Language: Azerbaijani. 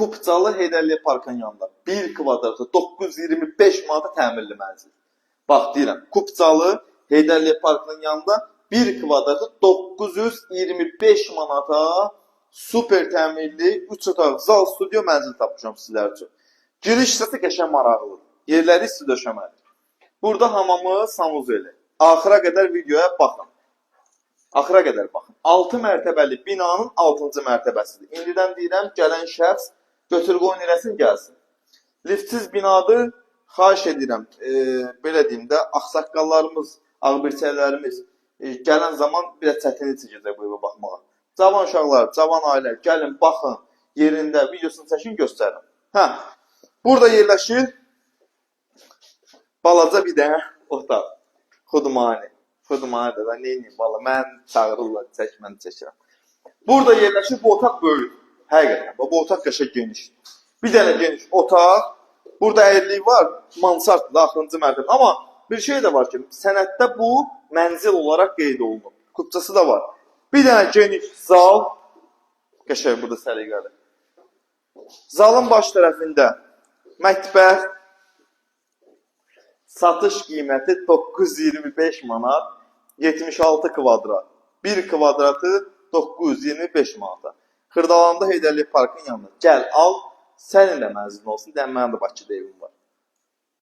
Kupçalı Heydər Əliyev Parkının yanında. 1 kvadratı 925 manata təmirli mənzil. Bax deyirəm, Kupçalı Heydər Əliyev Parkının yanında 1 kvadratı 925 manata super təmirli 3 otaq, zal, studiyo mənzil tapmışam sizlər üçün. Giriş hissəsi qəşəng maraqlıdır. Yerləri isti döşəmədir. Burada hamamı, sanuzeli. Axıra qədər videoya baxın. Axıra qədər baxın. 6 mərtəbəli binanın 6-cı mərtəbəsidir. İndidən deyirəm, gələn şəxs götür qoyun eləsin, gəlsin. Liftsiz binadır. Xahiş edirəm, belə deyim də, ağsaqqallarımız, ağbirçəklərimiz gələn zaman biraz çətinlik çəkəcək bu evə baxmağa. Cavan uşaqlar, cavan ailə, gəlin, baxın, yerində videosunu çəkin, göstərin. Hə, burada yerləşir balaca bir dənə otaq. Xudmani. Xudmani də nə edeyim, valla mən çağırırlar, çək, mən çəkirəm. Burada yerləşir, bu otaq böyük. Həqiqətən, bu otaq qəşəng geniş. Bir dənə geniş otaq. Burada əyrilik var, mansarddır, axırıncı mərtəbə. Amma bir şey də var ki, sənəddə bu mənzil olaraq qeyd olunub. Kupçası da var. Bir dənə geniş zal. Qəşəng burada səliqəli. Zalın baş tərəfində mətbəx. Satış qiyməti 925 manat, 76 kvadrat. 1 kvadratı 925 manata. Xırdalanda Heydər Əliyev Parkın yanında. Gəl, al, sənin də mənzilin olsun. Deyən mənim də Bakıda evim var.